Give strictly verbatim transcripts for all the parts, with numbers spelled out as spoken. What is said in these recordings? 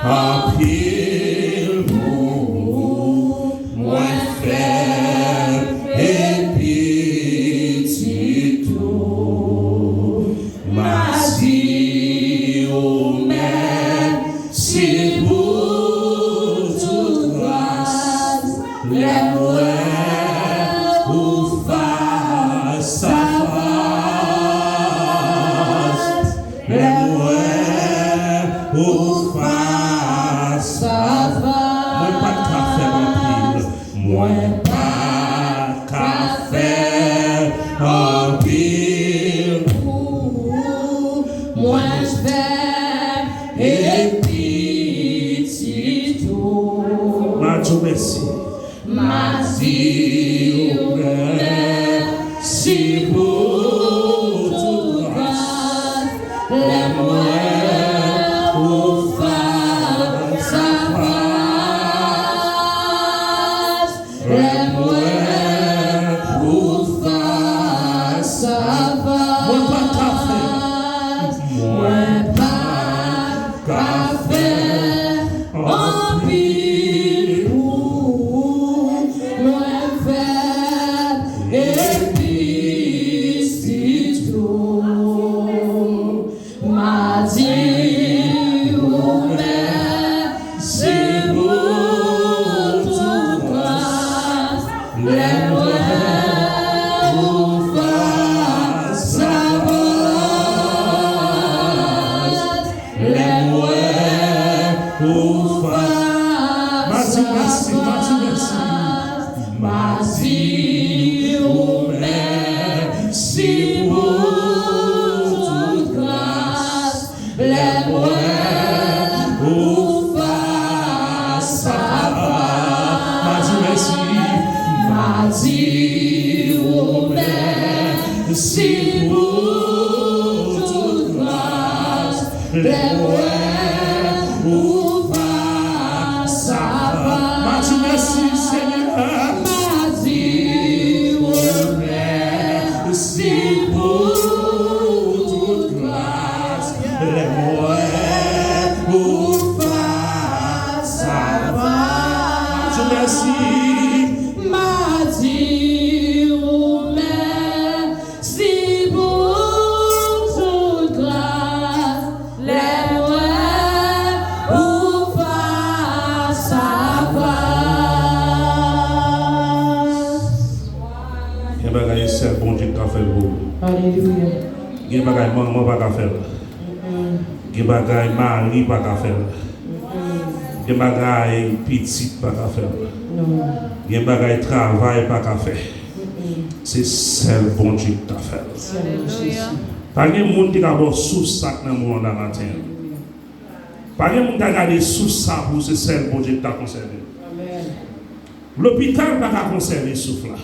Anpil pou ou, mwen fèb e piti tou. M a di ou mèsi pou tout gras. Lè m wè ou fas a fas. Lè m wè ou fas a fas. Mwen pa t ka fè anpil. Mwen pa t ka fè anpil pou ou. Mwen fèb e piti tou. M a di w mèsi. M a di ou mèsi pou tout gras. Lè m wè ou fas a fas. Lè m wè ou fas a fas. Mwen pa t ka fè. Mwen pa t ka fè anpil pou ou. Mwen fèb e piti tou. M a di ou mèsi pou tout gras. Lè m wè ou fas a fas. Lè m wè ou fas a fas. M a di w mèsi, m a di w mèsi. M a di ou mèsi pou tout gras. Lè m wè ou fas a fas. M a di w mèsi. M a di ou mèsi pou tout gras. Lè m wè ou fas a fas. M a di w mèsi, Senyè. M a di ou mèsi pou tout gras. Lè m wè ou fas a fas. M a di w mèsi. M a di ou mèsi. Si pou tout gras, lè m wè ou fas a fas. Gen bagay sèl Bondye k ka fè l pou ou. Alelouya. Gen bagay manman pa ka fè l. Mm-mm. Gen bagay mari pa ka fè l. Mm-mm. Gen bagay pitit pa ka fè l. Non. Gen bagay travay pa ka fè. Mm-mm. Se sèl Bondye ki ka fè l. Sèlman Jezi. Pa gen moun ki ka ba w souf sa k nan men w la maten an. Pa gen moun ki ka gade souf sa pou ou, se sèl Bondye ki ka konsève l. Amèn. Lopital pa ka konsève souf la.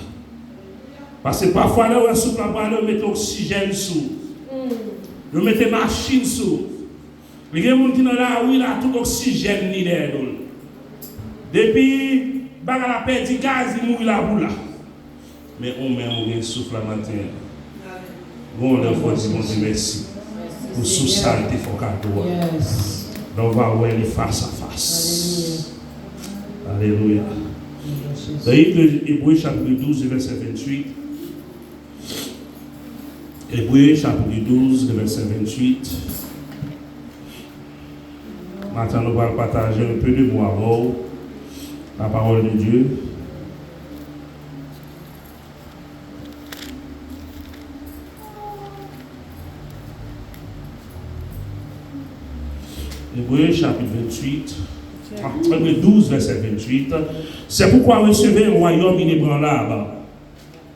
Paske pafwa lè w wè souf la prale, yo mete oksijèn sou ou. Mm. Yo mete machin sou ou. Li gen moun ki nan lari la, tout oksijèn li dèyè do l. Depi bagay la pèdi gaz, li mouri la pou la. Men ou menm ou gen souf la maten an. Gon lè fò di Bondye mèsi pou souf sa l te fè w kado a. Lè w va wè li fas a fas. Alelouya. Nan Ebre chapit douz, vèsè venntuit. Ebre chapit douz, vèsè venntuit. Maten, nou pral pataje un peu de mots avè w, la parole de Dieu. Ebre chapit venntuit, ah, Ebre douz, vèsè venntuit. C'est pourquoi recevez un royaume inébranlable.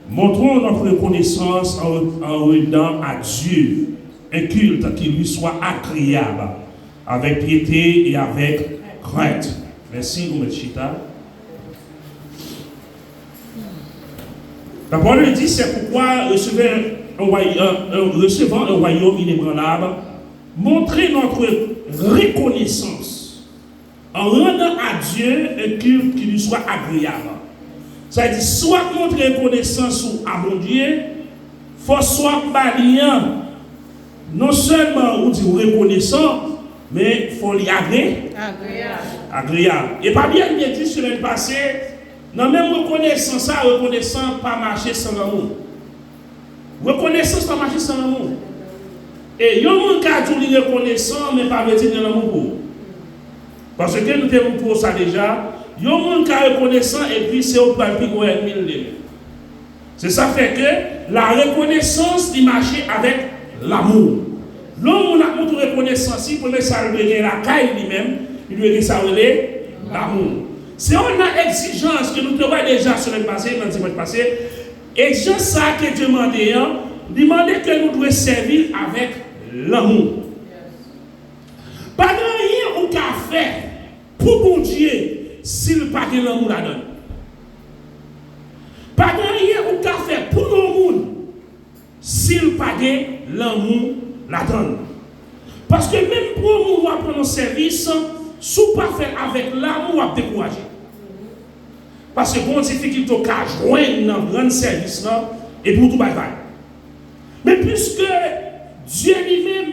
Montrons notre reconnaissance en, en rendant à Dieu un culte qui lui soit agréable, avec piété et avec crainte. Mèsi, ou mèt chita. La parole dit, c'est pourquoi recevez un roy-, un, un, recevant un royaume inébranlable, montrez notre reconnaissance en rendant à Dieu un culte qui lui soit agréable. Sa vle di, si w ap montre rekonesans ou a Bondye, fòs w ap ba li an, non sèlman ou di w rekonesan, Men fò li agre, agreyab. E pa byen, m te di semèn pase, nan menm rekonesans sa, rekonesan pa mache san lanmou. Rekonesans pa mache san lanmou. E yon moun ka di w li rekonesan, men pa vle di l gen lanmou pou ou. Paske nou te montre w sa deja, yon moun ka rekonesan epi se ou k pral pi gwo ènmi l demen. Se sa fè ke la rekonesans li mache avèk lanmou. Lè yon moun ap montre w rekonesans li, premye sa l dwe gen lakay li menm, li dwe gen sa yo rele lanmou. Se youn nan egzijans ke nou te wè deja semèn pase, nan dimanch pase. Egzijans sa a ke Dye mande an, li mande ke nou dwe sèvi l avèk lanmou. Pa gen anyen ou ka fè pou Bondye si l pa gen lanmou ladan l. Pa gen anyen ou ka fè pou yon moun si l pa gen lanmou ladan l. Paske menm pou yon moun w ap rann yon sèvis, si w pa fè l avèk lanmou, w ap dekouraje. Paske gen yon difikilte w ka jwenn nan rann sèvis lan, epi w tou bay vag. Men piske Dye li menm,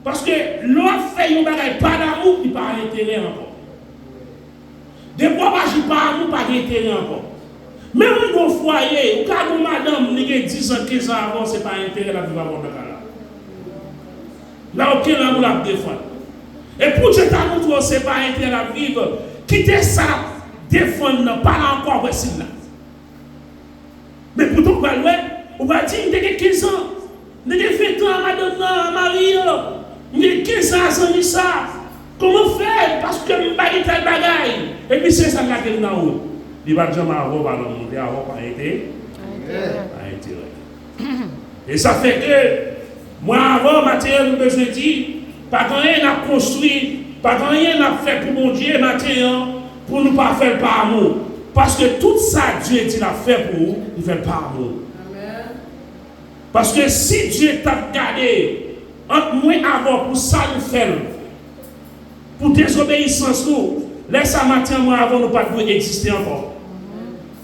paske lè w ap fè yon bagay pa damou, li pa enterè ankò. Depi w ap aji pa amou, pa gen enterè ankò. Menm yon fwaye, ou ka gen yon madanm, li gen diz an, kenz an avè w, se pa enterè l ap viv avè w nan kay la. La okenn lanmou l ap defann. E pou Dye ta montre w se pa enterè l ap viv, kite sa l ap defann nan, pa la ankò, wè si l la. Men poutan ou pral wè, ou pral di, m te gen kenz an, m te gen ven tan a madanm nan, a mari an, m gen kenz an a zanmi sa. Kòman fè? Paske m pa gen tèl bagay. Epi se sa k lage l nan wout. Li pa t janm avè w pa lanmou, li avè w pa ente-, pa enterè. E sa fè ke mwen avè w maten an, nou bezwen di, pa gen anyen n ap konstwi, pa gen anyen n ap fè pou Bondye maten an, pou nou pa fè l pa amou. Paske tout sa Dye di l ap fè pou ou, li fè l pa amou. Paske si Dye t ap gade ant mwen avè w pou sa nou fè l, pou dezobeyisans nou, lè sa maten an mwen avè w nou pa t dwe egziste ankò.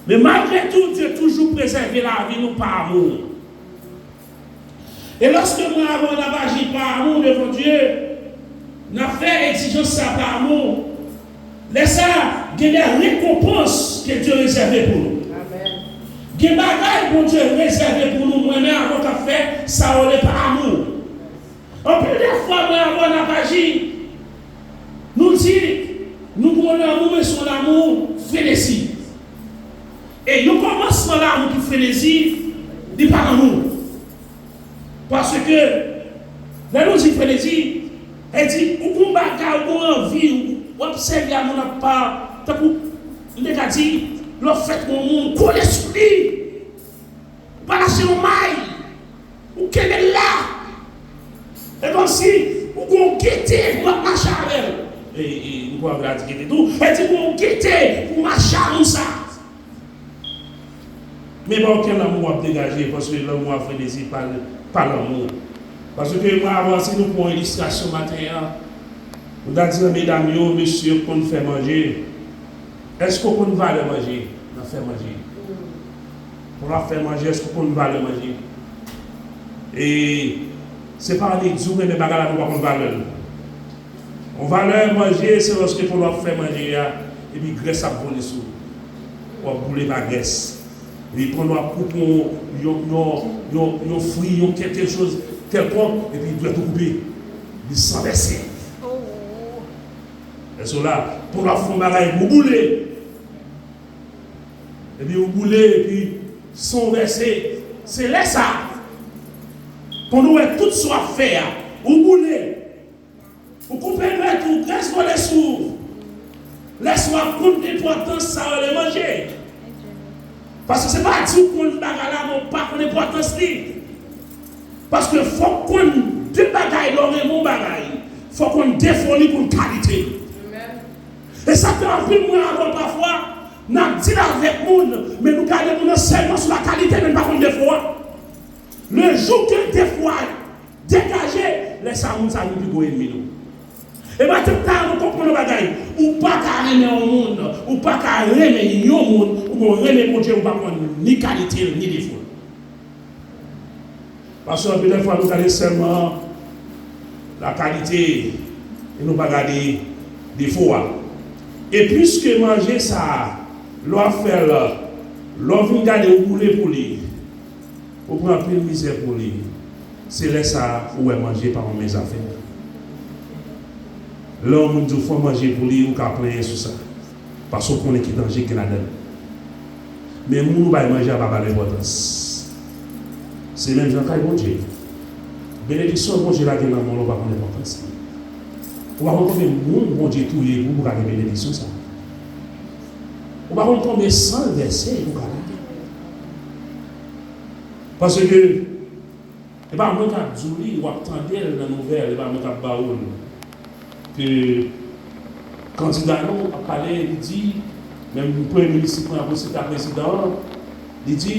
Men malgre tou, Dye toujou prezève lavi nou pa amou. E lòske mwen avè w n ap aji pa amou devan Dye, n ap fè egzijans sa pa amou, lè sa a, gen de rekonpans ke Dye rezève pou nou. Gen bagay Bondye rezève pou nou, mwen menm avè w k ap fè sa yo rele pa amou. Anpil de fwa, mwen avè w n ap aji, nou di, nou gen yon lanmou, men se yon lanmou frenezi. E yon kòmansman lanmou ki frenezi, li pa lanmou. Paske, lè nou di frenezi, e di, ou gen yon bagay, ou gen yon anvi, ou, w ap sèvi a moun ap pa, tankou, m te ka di, lè w fèt yon moun, kole sou li. Ou pa lase yon may. Ou kenbe l la. E kòmsi ou gen yon gete pou w ap mache avè l. E, e, nou konn anvi la di gete tou. E di gen yon gete pou w mache a moun sa. Men pa okenn lanmou w ap degaje, paske lanmou a frenezi pa, pa lanmou. Paske mwen avanse nou pran yon ilistrasyon maten an. Nou ta di nan medam yo, mesye yo konn fè manje. Èske w konn valè manje nan fè manje? Pou w ap fè manje, èske w konn valè manje? E se pa annik di w renmen bagay la, men w pa konn valè l. Yon valè manje, se lòske pandan w ap fè manje a, epi grès ap vole sou ou. W ap boule pa grès. Epi pandan w ap koupe yon, yon, yon, yon, yon fwi, yon kèlke choz kèlkonk, epi dwèt ou koupe. Li san vèse. Èske w la? Pandan w ap fè yon bagay, ou boule. Epi ou boule, epi san w vèse. Se lè sa a, pandan w wè tout sa w ap fè a, ou boule. Ou koupe dwèt ou, grès vole sou ou. Lè sa w ap konn enpòtans sa yo rele manje. Paske se pa di w konn bagay la, men w pa konn enpòtans li. Paske fòk konn de bagay lè w renmen yon bagay. Fòk konn defo li, konn kalite l. E sa fè anpil mwen avè w pafwa, n ap deal avèk moun, men nou gade moun nan sèlman sou la kalite, men n pa konn defo a. Le jou ke defo a degaje, lè sa a moun sa a vin pi gwo ènmi nou. E maten m ta renmen w konprann yon bagay, ou pa ka renmen yon moun, ou pa ka renmen yon moun, ou gen renmen Bondye, ou pa konn ni kalite l, ni defo l. Paske anpil fwa nou gade sèlman la kalite, E nou pa gade defo a. E piske manje sa a, lè w ap fè l, lè w vin gade, ou boule pou li, ou pran anpil mizè pou li, se lè sa a ou wè manje pa yon mens afè. Lè yon moun di w fò manje pou li, ou ka plenyen sou sa. Paske w konnen ki danje gen ladan l. Men moun ou bay manje a pa ba l enpòtans. Se menm jan kay Bondye. Benediksyon Bondye lage nan men w la, ou pa konn enpòtans li. Ou pa konn konbyen moun Bondye touye pou ou ka gen benediksyon sa. Ou pa konn konbyen san l vèse pou w ka lage. Paske e pa mwen k ap di w li, w ap tande l nan nouvèl, e pa mwen k ap ba ou l. Ke kandida nou ap pale, li di, menm premye minis li pran apre se ta prezidan an, li di,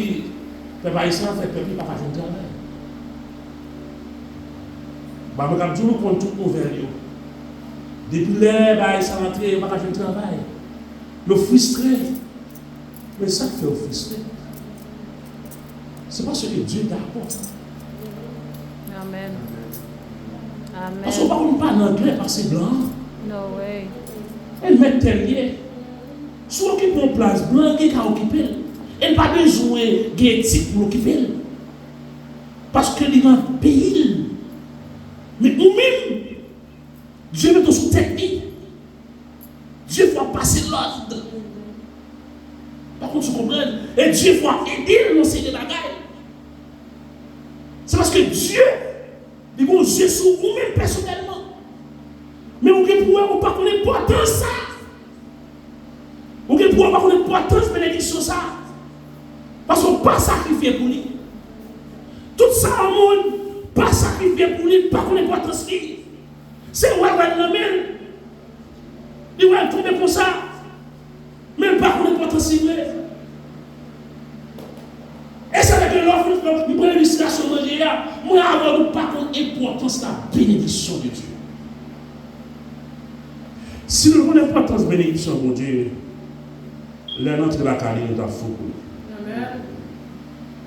pèp ayisyen an fè pèp li pa ka jwenn travay. Ba mwen k ap di w, nou konn tout nouvèl yo. Depi lè bagay sa rantre, yo pa ka jwenn travay. Yo fristre. Men sa k fè yo fristre, se paske Dye dakò. Amen. Amen. Paske w pa konn pale anglè pase blan an. No way. E mèt tèl ye. Si w okipe yon plas, blan an gen ka okipe l. E l pa bezwen gen etik pou l okipe l. Paske li nan peyi l. Men ou menm, Dye mete w sou tèt li. Dye fè w pase lòd. Pa konn si w konprann. E Dye fè w ede l nan seri de bagay. Se paske Dye, li gen yon zye sou ou menm pèsonèlman. Men ou gen pou wè, ou pa konn enpòtans sa. Ou gen pou wè, ou pa konn enpòtans benediksyon sa. Paske w pa sakrifye pou li. Tout sa yon moun pa sakrifye pou li, pa konn enpòtans li. Se wè wè l nan men l. Li wè l tonbe konsa. Men l pa konn enpòtans li vre. E sa fè ke lè w fin, m pran ilistrasyon manje a, mwen avè w, nou pa konn enpòtans la bénédiction de Dieu. Si nou konn enpòtans benediksyon Bondye, lè n antre lakay li, nou t ap fou pou li. Amen.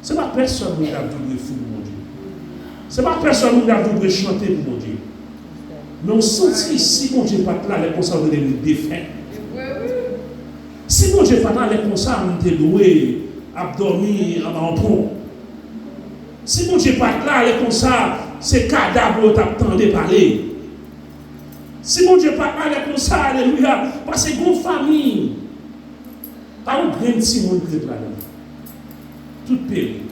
Se pa pèsòn moun k ap di w dwe fou pou Bondye. Se pa pèsòn moun k ap di w dwe chante pou Bondye. Men w santi si Bondye pa t la, lè konsa w te dwe defen. Si Bondye pa t la, lè konsa m te dwe ap dòmi anba yon pon. Si Bondye pa t la, lè konsa se kadav yo t ap tande pale. Si Bondye pa t la, lè konsa, alelouya, paske gon fanmi, pa yon grenn timoun k ret ladan. Tout peri.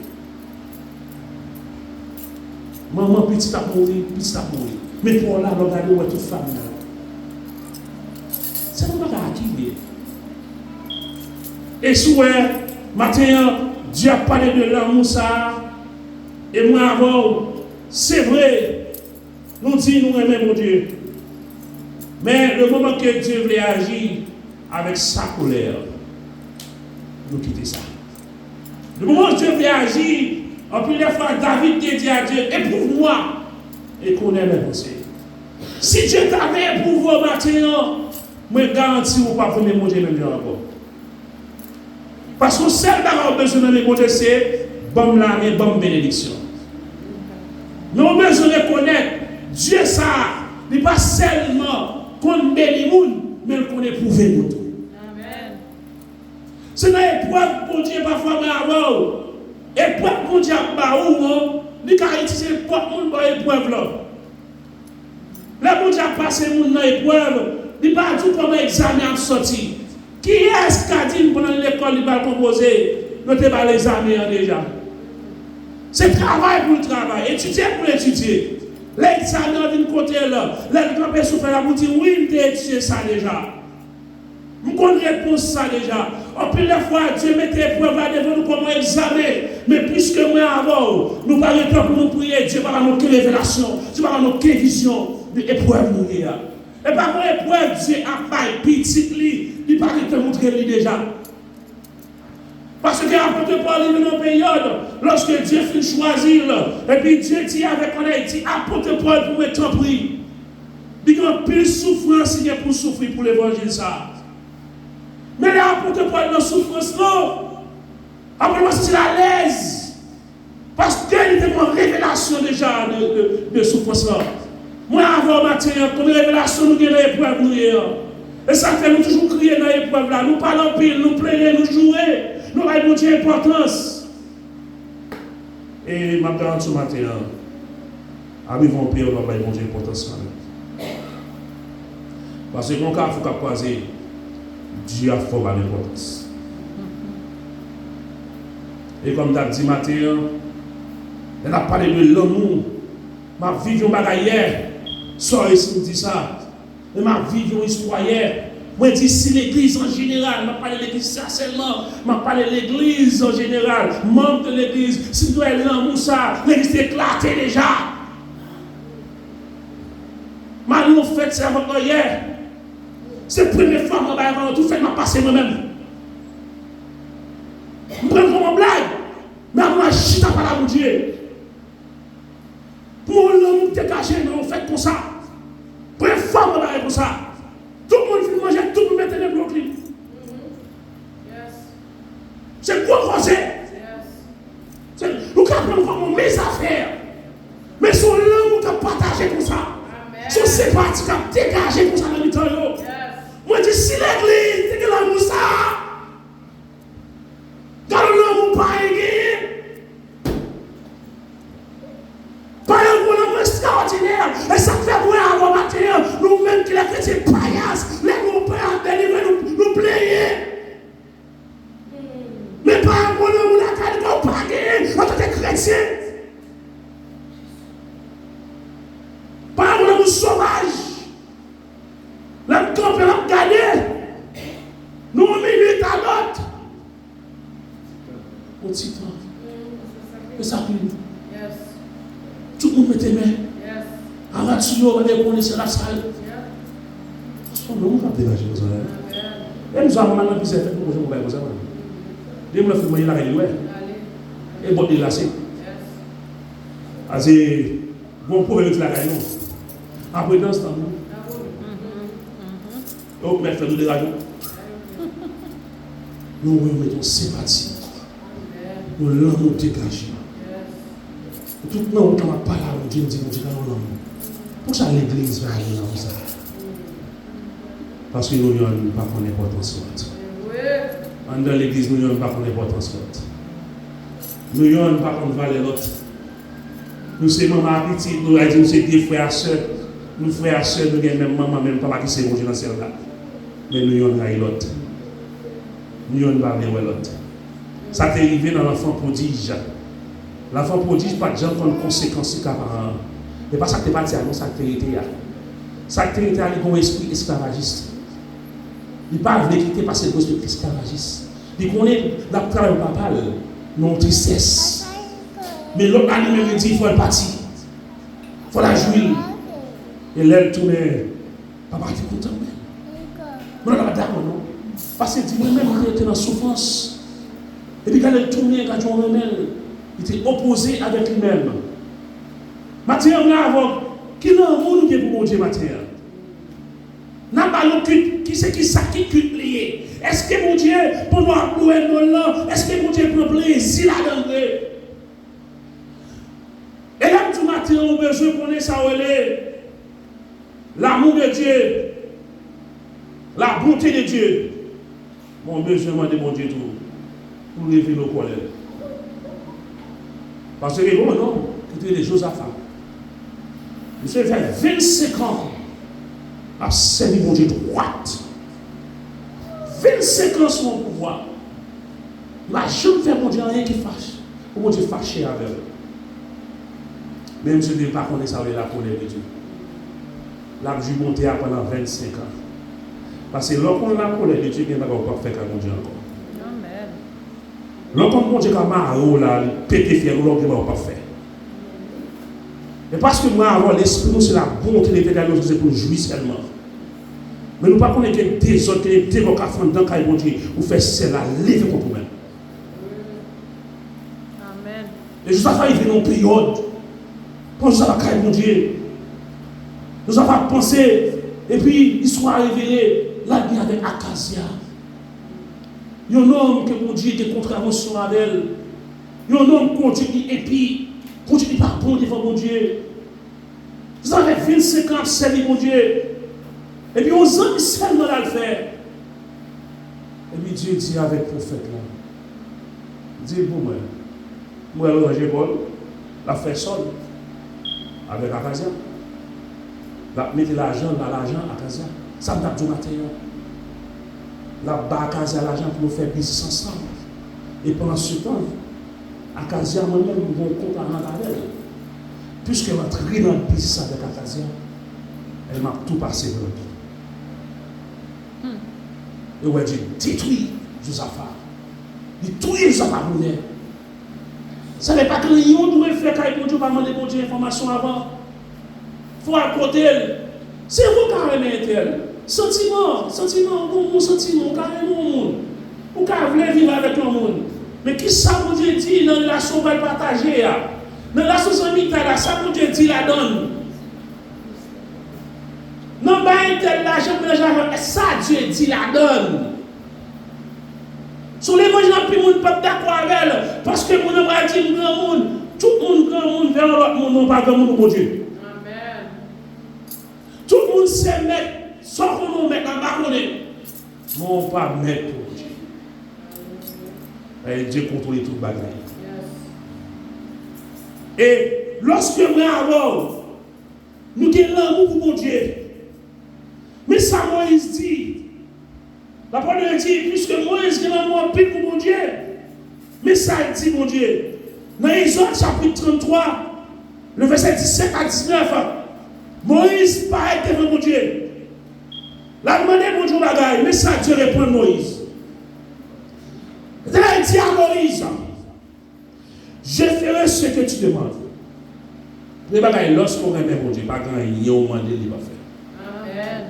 Manman, pitit ap mouri, pitit ap mouri. Men pa w la, lè w gade, w wè tout fanmi a la. Se yon bagay ki vre. E si w wè, maten an, Dye ap pale de lanmou sa a, e mwen avè w, se vre, nou di nou renmen Bondye. Men, le moman ke Dye vle aji avèk sa kolè, nou kite sa. Le moman Dye vle aji, anpil de fwa, David te di a Dye, éprouve-moi et connais mes pensées. Si Dye ta vle epwouve w maten an, mwen garanti w, ou p ap renmen Bondye menm jan ankò. Paske yon sèl bagay ou bezwen nan men Bondye, se ban m lamen, ban m benediksyon. Men ou bezwen rekonèt, Dye sa a, li pa sèlman konn beni moun, men l konn epwouve nou tou. Amen. Se nan eprèv Bondye pafwa mwen avè w. Eprèv Bondye ap ba ou an, li ka itilize nenpòt moun ba w eprèv lan. Lè Bondye ap pase moun nan eprèv, li pa di w kòman egzamen ap sòti. Kiyès ka di m pandan l lekòl li pral konpoze, yo te ba l egzamen an deja? Se travay pou l travay, etidye pou l etidye. Lè egzamen an vin kote l, lè l kanpe sou fèy la pou l di, wi, m te etidye sa deja. M konn repons sa deja. Anpil lè fwa, Dye mete eprèv la devan nou kòm yon egzamen. Men piske mwen avè w, nou pa gen tan pou nou priye, Dye pa ba nou okenn revelasyon, Dye pa ba nou okenn vizyon de eprèv nou ye a. E pa gon eprèv Dye ap bay pitit li, li pa gen tan moutre li deja. Paske apot Pòl rive nan yon peryòd, lòske Dye fin chwazi l, epi Dye di avèk kòlè, di, apot Pòl pou mwen, tanpri. Li gen anpil soufrans li gen pou soufri pou levanjil sa a. Men lè apot Pòl nan soufrans lan, apot Pòl santi l alèz. Paske li te pran revelasyon deja de, de, de soufrans lan. Mwen avè w maten an, konbyen revelasyon nou gen nan eprèv nou ye an? E sa fè nou toujou kriye nan eprèv la. Nou pale anpil, nou plenyen, nou joure, nou bay Bondye enpòtans. E m ap garanti w maten an, ap rive yon peryòd w ap bay Bondye enpòtans kanmenm. Paske gen yon kafou k ap kwaze, Dye ap fè w ba l enpòtans. E kòm m t ap di maten an, lè n ap pale de lanmou, m ap viv yon bagay yè. Sòri si m di sa. Men m ap viv yon istwa yè. Mwen di si legliz an jeneral, m ap pale legliz sa sèlman, m ap pale legliz an jeneral, manm de legliz, si nou wè lanmou sa, legliz te eklate deja. M al yon fèt sèvant lan yè. Se premye fwa mwen bay avan tout fèt m ap pase mwen menm. M pran l kòm yon blag. Men apre m al chita pale a Bondye. Pou yon lanmou degaje nan yon fèt konsa. Premye fwa mwen bagay konsa. Tout moun fin manje, tout moun mete nan blok li. Se gwo koze. Se, nou ka pran l kòm yon mezafè. Men se yon lanmou k ap pataje konsa. Se yon senpati k ap degaje konsa nan mitan yo. Mwen di si legliz te gen lanmou sa a, gade lanmou payen genyen. Payen gwo lanmou ekstraòdinè. E sa k fè mwen avè w maten an, nou menm ki lè kretyen payas, lè nou pè ap delivre, nou, nou plenyen. Men payen gwo lanmou lakay nou ke w pa genyen antanke kretyen. Payen gwo lanmou sovaj. Lè m kanpe, l ap gade. Nan yon minit a lòt. Yon ti tan. E sa pi. Tout moun mete men. Avati yo, gade konnen syèl ap sal. Se yon moun k ap degaje konsa, wi. E m sa, mwen nan plizyè fèt, mwen konn bagay konsa, mwen. Depi mwen fin manje lakay li, wè. E bòt li glase. Ase, gon pwoblèm ki lakay nou. Apre dans, tann nou. Yo mèt fè nou degaje. Nou wè, yo met yon senpati. Yon lanmou degaje. Tout nan wout la, m ap pale a Bondye, m di, Bondye, gade yon lanmou. Poukisa legliz pa gen lanmou sa a? Paske nou yonn pa konn enpòtans lòt. Anndan legliz, nou yonn pa konn enpòtans lòt. Nou yonn pa konn valè lòt. Nou se manman a pitit, nou va di nou se de frè a sè. Nou frè a sè, nou gen menm manman, menm papa ki se Bondye nan syèl la. Men nou yonn rayi lòt. Nou yonn pa vle wè lòt. Sa te rive nan lanfan pwodij. Lanfan pwodij pa t janm konn konsekans li ka paran an. E pa sa k te pati a non, sa k te rete a. Sa k te rete a, li gen yon espri esklavajis. Li pa vle kite paske l gen yon espri esklavajis. Li konnen l ap travay pou papa l nan yon trisès. Men lòt la li menm li di fò l pati. Fò l al jwi l. E lè l tounen, papa te kontan menm. Mwen pa dakò non. Paske di mwen menm mwen te nan soufrans. Epi gade l tounen, gade yon renmen l. Li te opoze avèk li menm. Maten an mwen avè w, ki lanmou nou gen pou Bondye maten an? N ap ba l yon kit, ki se ki sa ki kit li ye? Èske Bondye, pandan w ap lwe non l lan, èske Bondye pran plezi ladan l vre? E lè m di w maten an, ou bezwen konnen sa w rele l'amour de Dieu, la bonté de Dieu. Mwen bezwen mande Bondye tou pou l revele w kòlè l. Paske gen yon nonm ki te rele Jozafa. Misye fè vennsenk an ap sèvi Bondye dwat. Vennsenk an sou yon pouvwa. Li pa janm fè Bondye anyen ki fache, pou Bondye fache avè l. Men misye te pa konnen sa vle lakòlè de Dye. L ap jwi bonte a pandan vennsenk an. Paske lè w konn lakòlè de Dye, gen bagay ou p ap fè kay Bondye ankò. Lè w konn Bondye ka mare w la, li pete fyèl ou la, ou gen bagay ou p ap fè. E paske mwen avè w, lespri nou se labonte Letènèl, nou sipoze pou nou jwi sèlman. Men nou pa konnen gen dezòd, gen debòkasman anndan kay Bondye, ou fè syèl la leve kont ou menm. E Jozafa rive nan yon peryòd, pandan Jozafa kay Bondye, Jozafa ap panse, epi istwa a revele, l al gen avèk Akazya. Yon nonm ke Bondye gen kontravansyon avè l. Yon nonm konduit li enpi, konduit li pa bon devan Bondye. Sa fè vennsenk an ap sèvi Bondye. Epi yon zanmi sèlman l al fè. Epi Dye di avèk pwofèt la, di l pou mwen, m wè l ranje kò l, l ap fè sòl avèk Akazya. L ap mete lajan, l ba lajan Akazya. Sa m t ap di w maten an. L ap ba Akazya lajan pou yo fè biznis ansanm. E pandan se tan, Akazya, mwen menm, m gen yon kont a rant avè l. Piske m antre nan biznis avèk Akazya, e m ap tou pase nan pi. E wè Dye detwi Jozafa. Li touye Jozafa pou nèt. Sa fè pa gen anyen w dwe fè kay Bondye, w pa mande Bondye enfòmasyon avan. Fò w al kote l. Se vre w ka renmen entèl. Santiman, santiman, ou gen yon bon santiman, ou ka renmen yon moun. Ou ka vle viv avèk yon moun. Men kisa Bondye di nan relasyon w pral pataje a? Nan relasyon zanmitay la, sa Bondye di ladan l? Nan bay entèl lajan, manje avè l, sa Dye di ladan l? Sou levanjil anpil moun p ap dakò avè l, paske moun nan pral di m granmoun. Tout moun granmoun vè yon lòt moun, men w pa granmoun pou Bondye. Tout moun se mèt, sa w konnen w mèt la, m pa konnen. Men w pa mèt pou Bondye. E Dye kontwole tout bagay. E lòske mwen avè w, nou gen lanmou pou Bondye. Men sa Moyiz di. Lapawòl de Dye di, piske Moyiz gen lanmou anpil pou Bondye. Men sa l di Bondye. Nan Egzòd chapit tranntwa, le vèsè disèt a diznèf, Moyiz parèt devan Bondye. L al mande Bondye yon bagay, men sa Dye reponn Moyiz. Letènèl di a Moyiz, Je ferai ce que tu demandes. Premye bagay, lòske w renmen Bondye, pa gen anyen w mande l, li p ap fè. Amèn.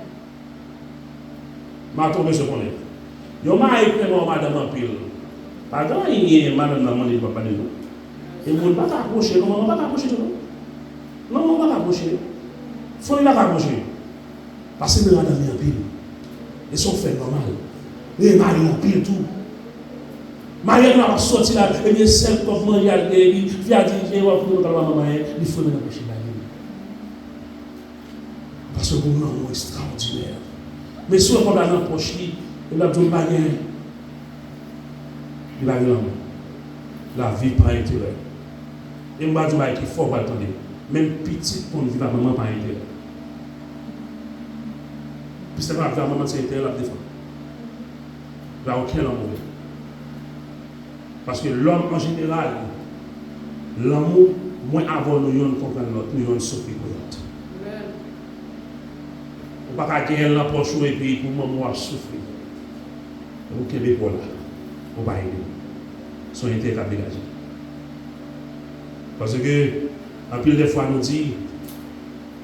M a twonpe se konnen. Yon mari k renmen yon madanm anpil, pa gen anyen madanm nan mande l, li p ap mande l, non. E moun pa ka pwoche, non, manman pa ka pwoche tou, non. Non, manman pa ka pwoche. Fanmi pa ka pwoche. Paske nou renmen madanm li anpil. E sa w fè nòmal. Renmen mari w anpil tou. Mari a gen dwa p ap sòti la, ebyen sèl kòb manje a l gen, epi fi a di, "Gen wòf nou kal ba manman, li fouye nan pòch li ba li." Paske gen yon lanmou ekstraòdinè. Men si w wè kòb la nan pòch li, epi l ap di w, "M pa gen." Li pa gen lanmou. L ap viv pa enterè. E m pral di w bagay ki fò, w pral tande. Menm pitit konn viv ak manman pa enterè. Pitit la pa viv ak manman, se enterè l ap defann. Li pa okenn lanmou vre. Paske lòm an jeneral, lanmou, mwen avè w nou yonn konprann lòt, nou yonn soufri pou lòt. Ou pa ka genyen l nan pòch ou epi pou manman w ap soufri. Ou kenbe pa w la. Ou pa ede l. Se yon enterè k ap degaje. Paske, anpil de fwa nou di,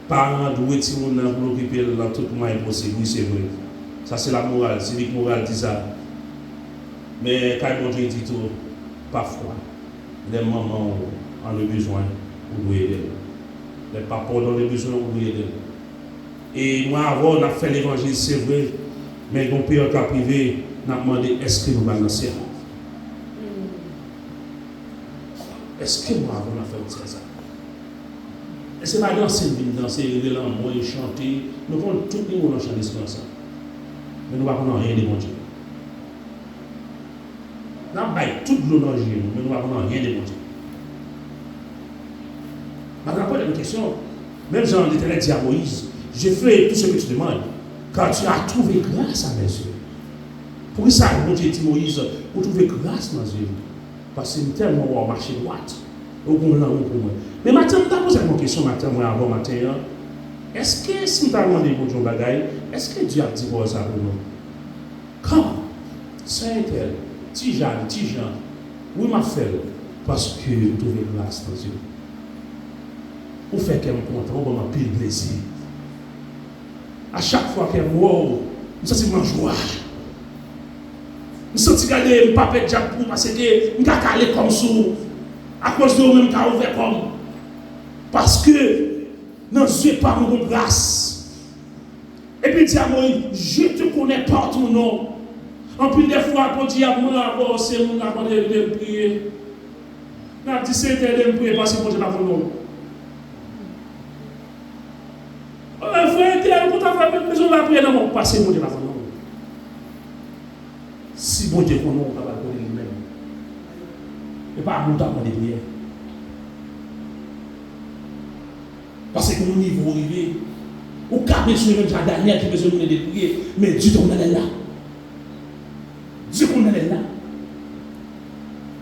paran an dwe timoun nan pou l okipe l nan tout mwayen posib. Wi, se vre. Sa se lamoral, sivik moral di sa. Men kay Bondye di tou, pafwa, lè manman w an bezwen, ou dwe ede l. Lè papa w an bezwen, ou dwe ede l. E mwen avè w, n ap fè levanjil, se vre, men gen yon peryòd k ap rive, n ap mande, èske nou pral nan syèl? Èske mwen avè w, n ap fè yon ti sa? Èske pa danse n vin danse, rele lanmou, chante? Nou konn tout nivo nan chan de esperans la. Men nou pa konn anyen de Bondye. N ap bay tout dlo nan je nou, men nou pa konn anyen de Bondye. Mwen ap poze m kesyon, menm jan Letènèl di a Moyiz, Je ferai tout ce que tu demandes, car tu as trouvé grâce à mes yeux. Poukisa Bondye di Moyiz, ou twouve gras nan zye m? Paske m tèlman wè w mache dwat, ou gen lanmou pou mwen. Men maten, m ta poze yon kesyon maten, mwen avè w maten an. Èske si m ta mande Bondye yon bagay, èske Dye ap di pawòl sa pou nou? Kòman? Sè entèl, ti Jan, ti Jan, wi, m ap fè l, paske m twouve gras nan zye w. Ou fè kè m kontan, ou ban m anpil plezi. A chak fwa kè m wè w, m santi m an jwa. M santi gade m pa pè djab pou ou, paske m ka kale kò m sou ou. Akoz de ou menm m ka ouvè kò m. Paske nan zye pa m ou gon gras. Epi l di a Moyiz, Je te connais par ton nom. Anpil de fwa, Bondye ap mande avè w, se moun k ap mande ede l priye. N ap di, Seyè, ede m priye, paske Bondye pa konn non w. Frè, frè, te al kontan fè bezwen lapriyè nan mwen. Pase Bondye pa konn non. Si Bondye konnen w, ou kapab konnen li menm. E pa moun ta mande priyè. Paske gen yon nivo ou rive, ou ka bezwen menm jan Danyèl te bezwen moun ede l priye, men Dye te konn lè l la. Dye konn lè l la.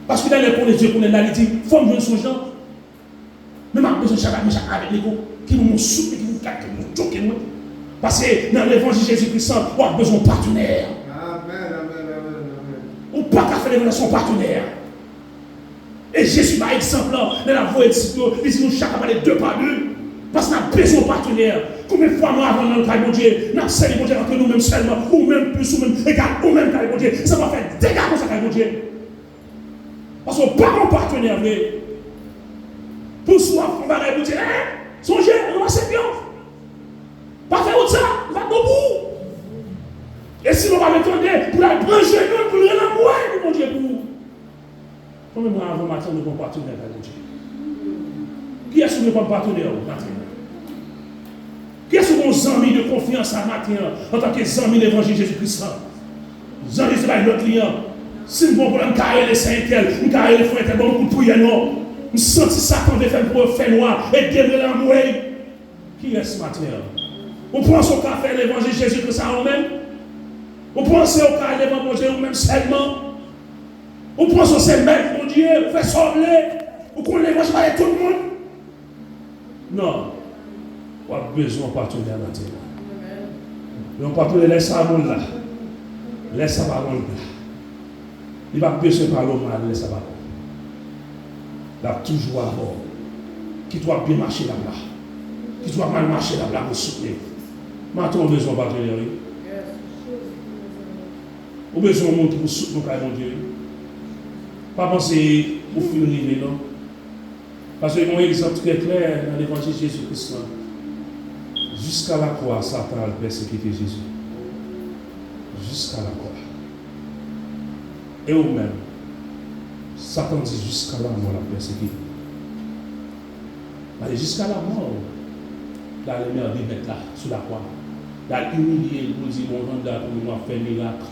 Paske Danyèl konnen Dye konn lè l la, li di, fò m jwenn sou jan. Men m ap bezwen chak, men chak avèk li, ki pou moun soutni, ki pou gade, ki pou toke mwen. Paske nan levanjil Jezi Kris lan, w ap bezwen yon patenè. Amen, amen, amen, amen. Ou pa ka fè levanjil san yon patenè. E Jezi bay egzanp lan, lè l ap voye disip yo, li di nou chak ap ale de pa de. Paske n ap bezwen yon patenè. Konbyen fwa nou avan nan kay Bondye, n ap sèvi Bondye antre nou menm sèlman, ou menm plis, ou menm egal, ou menm kay Bondye. Sa va fè dega konsa kay Bondye. Paske w pa gon patenè vre. Pou si w ap fè yon bagay pou di, eh, sonje, ranmase pye w. Pa fè wout sa, li pa t bon pou ou. E si nou pa vle tande, pou l al pran jenou l, pou l rele anmwey pou Bondye pou ou. Konbyen mwa avan maten, nou gon patenè kay Bondye? Kiyès ou gen kòm patenè w maten an? Kiyès ou gon zanmi de konfyans a maten an, antanke zanmi levanjil Jezi Kris lan? Jan Jezi bay lòd li an. Si m gon pwoblèm, m ka rele sè entèl, m ka rele frè entèl, ban m kout priyè non. M santi Satan vle fè m pou fè nwa, ede m rele anmwey. Kiyès maten an? Ou panse w ka fè levanjil Jezi Kris a ou menm? Ou panse w ka al devan Bondye ou menm sèlman? Ou panse w se mèt Bondye, ou fè sa w vle, ou konn levanjil pale tout moun? Non. W ap bezwen yon patenè maten an. Men yon patenè lè sa bon la. Lè sa pa bon la. Li p ap bezwen pale w mal lè sa pa bon. L ap toujou avè w. Kit w ap byen mache, l ap la. Kit w ap mal mache, l ap la pou soutni w. Maten w bezwen yon patenè, wi. Ou bezwen yon moun ki pou soutni w kay Bondye, wi. Pa panse ou fin rive, non. Paske gen yon egzanp trè klè nan levanjil Jezi Kris lan. Jiska lakwa, Satan al pèsekite Jezi. Jiska lakwa. E ou menm, Satan di jiska lanmò l ap pèsekite w. Pale jiska lanmò, l al anmède mèt la sou lakwa. L al imilye l pou l di, bon, jan dat ou menm w ap fè mirak.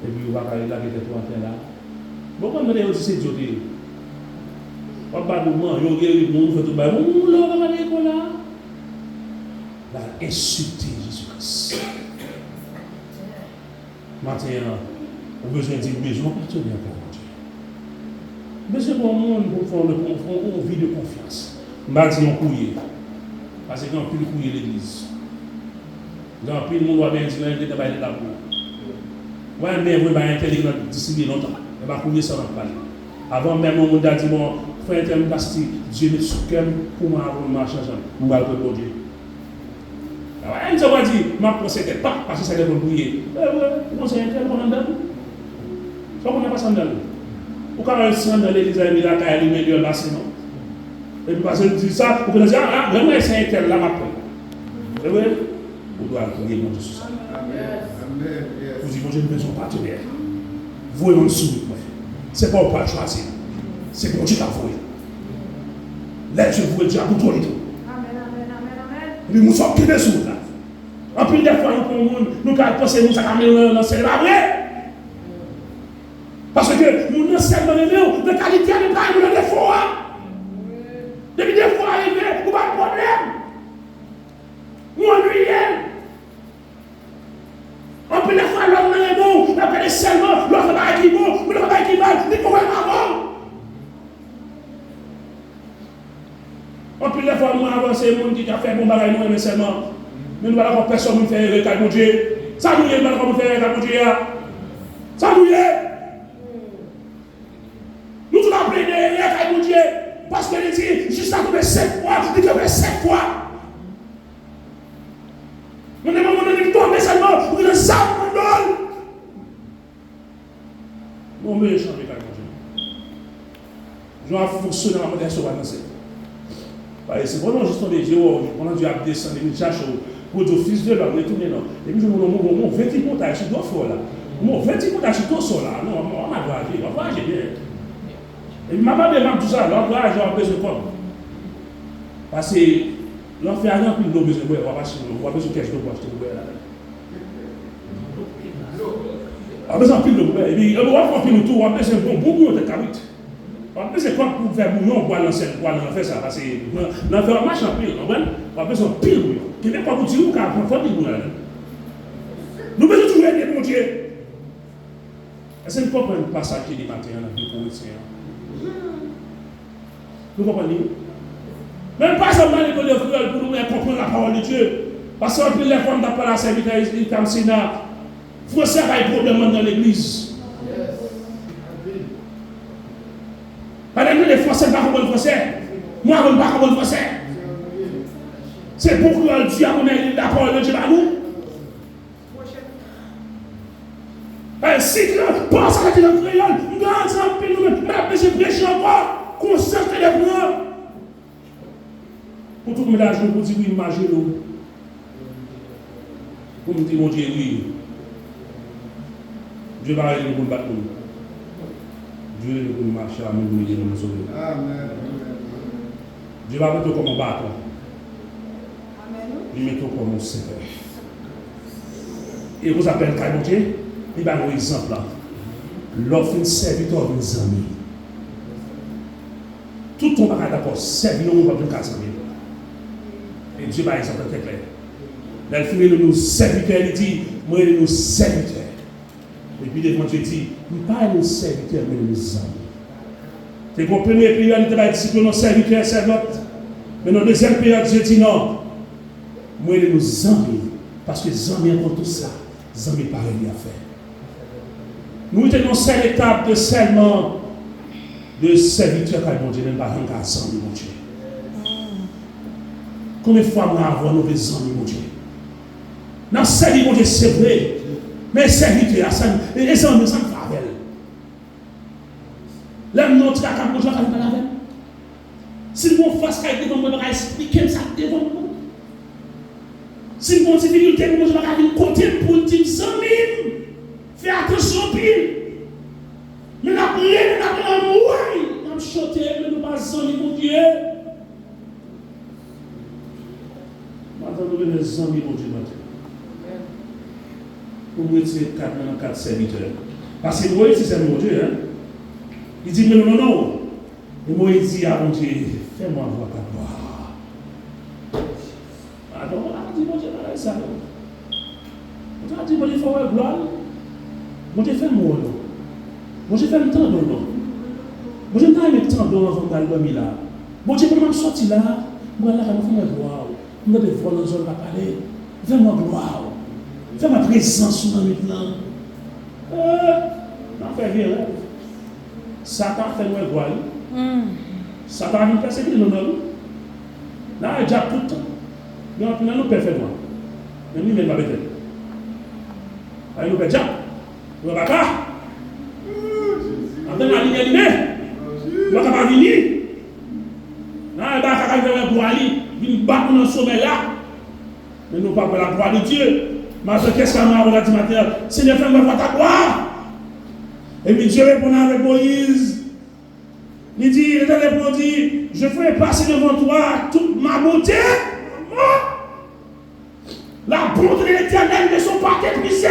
Epi ou pa ka lage tèt ou atè la. Bon, konn mande yo di se Dye w te ye. W ap ba nou manyen, w geri moun, w fè tout bagay. Moun, moun la, w pa ka lage kò la. L al ensilte Jezi Kris. Maten an, ou bezwen di, m bezwen yon patenè ankò, Bondye. M bezwen yon moun pou m fè yon, yon, yon, yon vi de konfyans. M pa di yon kourye. Paske gen anpil kourye legliz. Gen anpil moun w ap byen di nan legliz, nan bay lèt la pou ou. Mwen, men vre bay entèl nan distribiye lontan. E pa kourye sa w ap pale. Avan menm yon moun ta di, bon, frè entèl, m ta santi Dye met sou kè m pou mwen aprann mache ansanm. M pral kwè Bondye. Awa, e m sa w di, m ap pran sèkèt, pa, paske sèkèt konn priye. E vre, ou konn se entèl konn anndan tou. Sa w konn ap pase anndan l? Ou ka wè si anndan legliz la, epi lakay li, men deyò l pase non. Epi paske l di sa, ou konn di, a, a, lè m wè se entèl la, m ap pran. E vre, ou dwe al priye Bondye sou sa. Amen. Amen. Yes. Ou di, Bondye, m bezwen yon patenè. Voye yon sou wout mwen. Se pa ou pral chwazi. Se Bondye k ap voye. Lè Dye voye, Dye ap voye tou. Epi moun sa w kenbe sou wout la. Anpil de fwa, nou pran moun, nou ka panse moun sa ka mennen w nan, nan syèl. E pa vre. Paske moun nan sèlman renmen w nan kalite a, men pa renmen w nan defo a. Depi defo a rive, ou ba l pwoblèm. Ou annuiye l. Anpil de fwa, lòm nan renmen w, l ap gade sèlman lè w fè bagay ki bon, men lè w fè bagay ki mal, li pa wè l avan w. Anpil de fwa, nou avanse, moun ki ka fè bon bagay, nou renmen sèlman. Men nou pa dakò pèsonn moun fè erè kay Bondye. Sa nou ye, nou pa dakò moun fè erè kay Bondye a? Sa nou ye? Nou tout ap plede erè kay Bondye. Paske li di, jis la tonbe sèt fwa, li kenbe sèt fwa. Mwen te mande moun nan li tonbe sèlman, ou gen zam nan do l. Bon, men chanje kay Bondye. Jan ap fonksyone a, mande èske w pa nan syèl. Paske se pandan w jis tonbe, Dye wè w, pandan Dye ap desann, li vin chache w, pou di w, fis de lòm, retounen non. Epi jwenn yon move, move tripotaj sou do frè w la. Move tripotaj sou do sè w la. Non, w ap vwayaje, w ap vwayaje byen. Epi m ap pale, m ap di w sa, lè w ap vwayaje, w ap bezwen kòb. Paske Lè w fè a, gen anpil dlo w bezwen bwè, w ap achte, w ap bezwen kèch dlo pou achte pou bwè ladan. W ap bezwen anpil dlo pou bwè. Epi, w ap fè anpil tou, w ap bezwen bon, bon bouyon tèt kabrit. W ap bezwen kòb pou fè bouyon, pou al nan syèl, pou al nan lanfè sa, paske nan, nan lanfè w ap mache anpil, w konprann? W ap bezwen anpil bouyon. Gen de kòb ou di ou ka pran anpil bouyon ladan. Nou bezwen toujou ede Bondye. Èske n konprann pasaj ki li maten an nan vi Korentyen an? Nou konprann li? Men pa janm ale lekòl kreyòl pou nou byen konprann la parole de Dieu. Paske anpil lè fwa m t ap pale a sèvitè Itam Sena, fransè bay pwoblèm anndan legliz. Pandan nou le fransè, n pa konprann fransè. Mwen avè w, n pa konprann fransè. Se bon kreyòl di a pou n li la parole de Dieu ba nou. Paske si ke pawòl sa soti nan kreyòl, m grandi anpil nou menm, m ap bezwen preche ankò, konsyans te dwe pran. Pou tout mennaj nou, pou di wi, m maje nou. Pou m di Bondye wi. Dye pa rele nou pou n bat moun. Dye rele nou pou n mache a moun, pou n ede moun sove. Dye pa mete w kòm yon baton. Li mete w kòm yon sèvitè. E konsa bèl kay Bondye, li ba nou egzanp la. Lè w fin sèvitè, w vin zanmi. Tout tan w pa ka dakò sèvi yon moun, w ap vin ka zanmi l. E Dye bay egzanp lan trè klè. Lè l fin rele nou sèvitè, li di, mwen rele nou sèvitè. Epi devan Dye di, m pa rele nou sèvitè, mwen rele nou zanmi. Te gen yon premye peryòd, li te bay disip yo non sèvitè, sèvant. Men nan dezyèm peryòd, Dye di non. Mwen rele nou zanmi, paske zanmi an konn tout sa, zanmi parèy li ap fè. Nou rete nan sèl etap de sèlman de sèvitè kay Bondye, men n pa janm ka zanmi Bondye. Konbyen fwa mwen avè w nou vle zanmi Bondye? N ap sèvi Bondye, se vre, men sèvitè a, sa n, e, e zanmi, sa n fè avè l? Lè m nan yon ti kaka, Bondye pa ka vin pale avè m. Si m gen yon fas k ap devan mwen, pa ka esplike m sa k devan m nan. Si m gen yon difikilte, Bondye pa ka vin kote m pou l di m, zanmi m, fè atansyon anpil. Men n ap rele, n ap anmwey, n ap chante, men nou pa zanmi Bondye. Maten nou vin zanmi Bondye maten. Pou m retire kad mwen nan kad sèvitè. Paske Moyiz se sèvitè Bondye, en. Li di, men non, non, non. E Moyiz di a Bondye, fais-moi voir ta gloire. Adan, ou pa di Bondye bagay sa, non. Ou ta di Bondye fè w wè glwa l. Bondye fè m wè w non. Bondye fè m tande w non. Bondye m ta renmen tande w anvan m al dòmi la. Bondye, pandan m ap sòti la, m pral lakay mwen, fè m wè glwa w. M tande vwa w nan zòn k ap pale. Fè m wè glwa w. Fè m wè prezans ou nan nwit lan. Eh, n ap fè vye rèv. Satan ap fè nou wè glwa li. Satan ap vin pèsekite nou nan wi. N a wè dyab tout tan. Gen anpil nan nou pè fènwa. Men li menm pa pè tèt. Ay nou pè dyab. Nou wè baka. Antan la limyè limen. Baka pa vini. N a wè baka k al fè wè glwa li. Vin bat nou nan somèy la. Men nou pa wè la gloire de Dieu. Maten, kès ka mwen avè w la di maten an, Senyè, fè m wè vwa ta glwa. Epi Dye reponn avèk Moyiz. Li di, Letènèl reponn, di, je ferai passer devant toi toute ma bonté. La bonté de l'Éternel ne sont pas épuisées.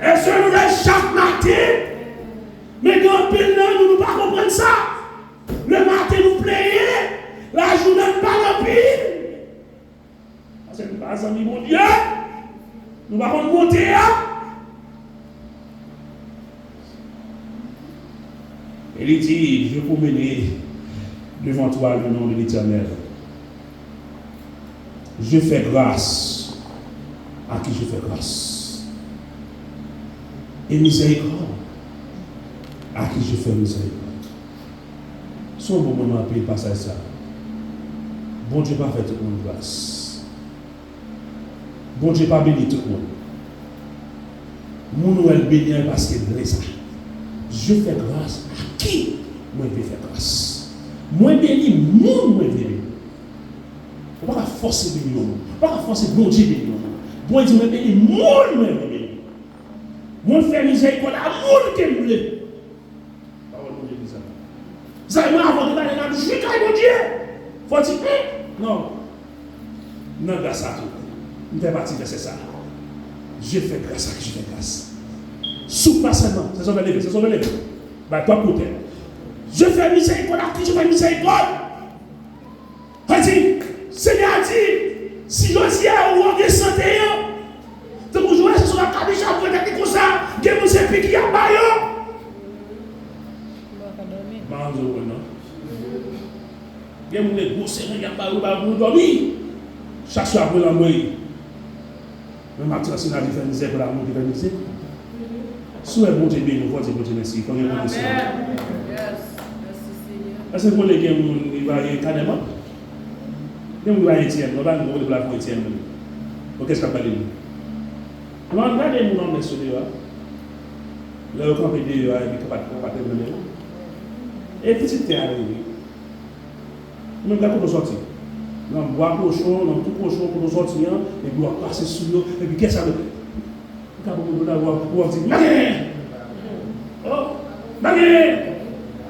Elles se renouvellent chaque matin. Men gen anpil nan nou, nou pa konprann sa. Lematen nou plenyen, lajounen n pale anpil. Paske nou pa zanmi Bondye. Nou pa konn bonte a. E li di, je promène devant toi le nom de l'Éternel. Je fais grâce à qui je fais grâce. Et miséricorde à qui je fais miséricorde. Se yon bon moman anpil pasaj sa. Bondye pa fè tout moun gras. Bondye pa beni tout moun. Moun ou wè l beni an, e paske l vle sa. Je fais grâce à qui mwen vle fè gras. Mwen beni moun mwen vle beni. Ou pa ka fòse beni yon moun. Ou pa ka fòse Bondye beni yon moun. Bondye di mwen beni moun mwen vle beni. Mwen fè mizèrikòd a moun ke m vle. Pawòl Bondye di sa. Zay mwen avan de bagay n ap jwi kay Bondye. Fò di, hmm, Non. Nan gras la tou. M fè pati vèsè sa. Dieu fait grâce à qui Dieu fait grâce. Souf la sèlman. Se sove leve, se sove leve. Bay twòp kout tèt. Dieu fait miséricorde à qui Dieu fait miséricorde. Sa di, Senyè a di, si jodi a ou gen sante an, tankou Joel se sou la kabich ap fè tèt li konsa, gen moun se piki y ap ba yo. M pa konn si w konn non. Gen moun gen gwo seren y ap ba yo, ba yo pou yo dòmi. Chak swa apre lanmò. Men maten an, si n a di fè mizè pou lanmou ki fè mizè. Si w wè Bondye beni w, fò w di Bondye mèsi. Fò gen moun mèsi. Èske w konnen gen moun ki pa gen kanè mank? Gen moun ki pa gen A T M, non, pa gen moun ki pa gen A T M. Bon, kiyès k ap pale nou? Lè w gade moun an mès yo deyò a, lè yo kanpe deyò a, epi kanpe, kanpe nan men yo. E pitit tè a yo ye. Ou menm gad kote w sòti. Nan bwa kochon, nan twou kochon, kote w sòti an, epi w ap pase sou yo, epi kiyès sa yo? Ou ka pran moun la, w ap, w ap di, "Magen! Oh, magen!"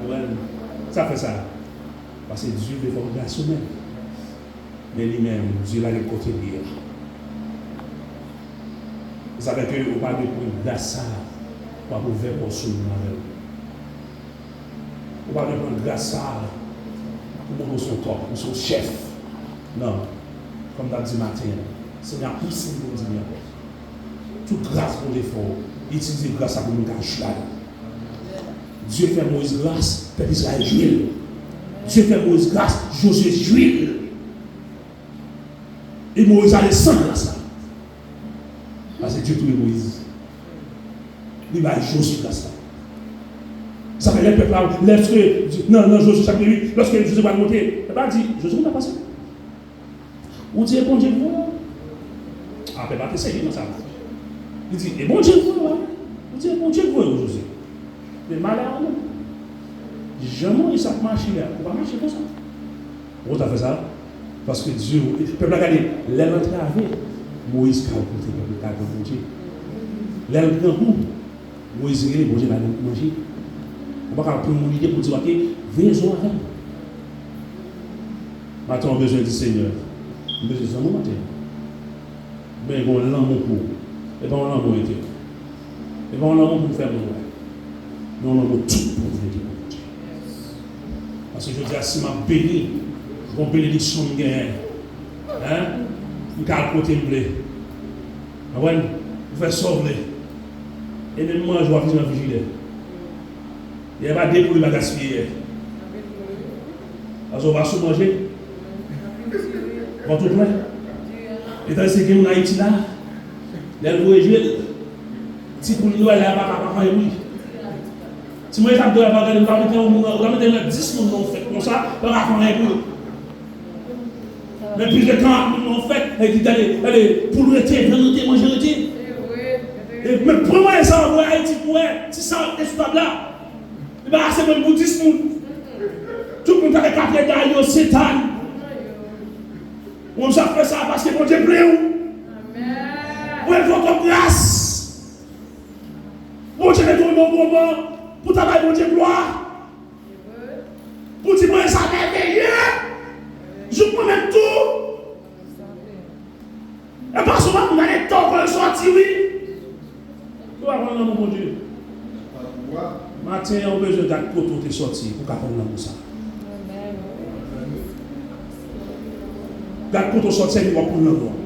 Ou wè, sa fè sa. Paske Dye vle fè yon gras ou menm. Men li menm, Dye lage kote li a. Sa vle di ke ou pa dwe pran gras sa a pou w ap ouvè pòs ou menm avè l. Ou pa dwe pran gras sa a pou montre w se yon top, ou se yon chèf. Non. Kòm m t ap di maten an, Senyè a pouse m pou m di li ankò. Tout gras Bondye fè w, itilize gras la pou moun ka jwi ladan l. Dye fè Moyiz gras, pèp Izrayèl jwi l. Dye fè Moyiz gras, Jozye jwi l. E Moyiz ale san gras la. Paske Dye touye Moyiz. Li bay Jozye gras la. Sa fè lè pèp la, lèske, nan, nan Jozye chapit uit, lòske Jozye pral monte, pèp la di, "Jozye, kòman sa pase?" Ou di e Bondye k voye w. A, pèp la te serye nan sa. Li di, "E Bondye k voye w, wi." Ou di, "E Bondye k voye w, Jozye." Men malè a nou. Jan Moyiz ap mache a, ou pa mache konsa. Ou konn sa fè sa? Paske Dye, pèp la gade, lè l antrave, Moyiz ka koute pèp la, ka tann Bondye. Lè l grangou, Moyiz rele, Bondye ba li manje. Ou pa ka pran yon lide pou di, "Ok, veye zo avè m." Maten an, ou bezwen di, "Senyè, m bezwen zanmi w maten an." Men gen yon lanmou pou ou. E pa yon lanmou entèl. E pa yon lanmou pou fè moun wè. Men yon lanmou tout bon volonte pou Bondye. Paske jodi a, si m ap beni, gon benediksyon m genyen, en, m ka al kote m vle. Konprann? Ou fè sa w vle. E menm manje w ap vin nan frijidè. Yè pa de poul li pa gaspiye yè. Paske w pa sou manje. Bon, tout mwen. E tandis ke gen moun Ayiti la, lè l voye je l, ti poul li wè la, pa ka pa fè bri. Ti manje sa m te wè pa gade, ou ka mete yon moun, ou ka mete nan dis moun nan yon fèt konsa, pa ka fè anyen pou yo. Men plis de karant moun nan yon fèt, e di, "Gade, gade, poul rete, vyann rete, manje rete." E men pran manje sa, voye Ayiti pou wè, ti sa rete sou tab la. Li pa ase menm pou dis moun. Tout moun ta gen katrè day yo, sentan. Ou menm sa fè sa paske Bondye vle w. Bondye fè w twòp gras. Bondye mete w nan bon moman pou ta bay Bondye glwa. Pou di mwen sa mèveye. Jouk mwen menm tou. E pa sou moun gade tan w konn sòti, wi. Ou pa konn lanmou Bondye. Maten an, ou bezwen gad kote w te sòti pou w ka konn lanmou sa. Gad kote w sòti, epi w ap konn lanmou an.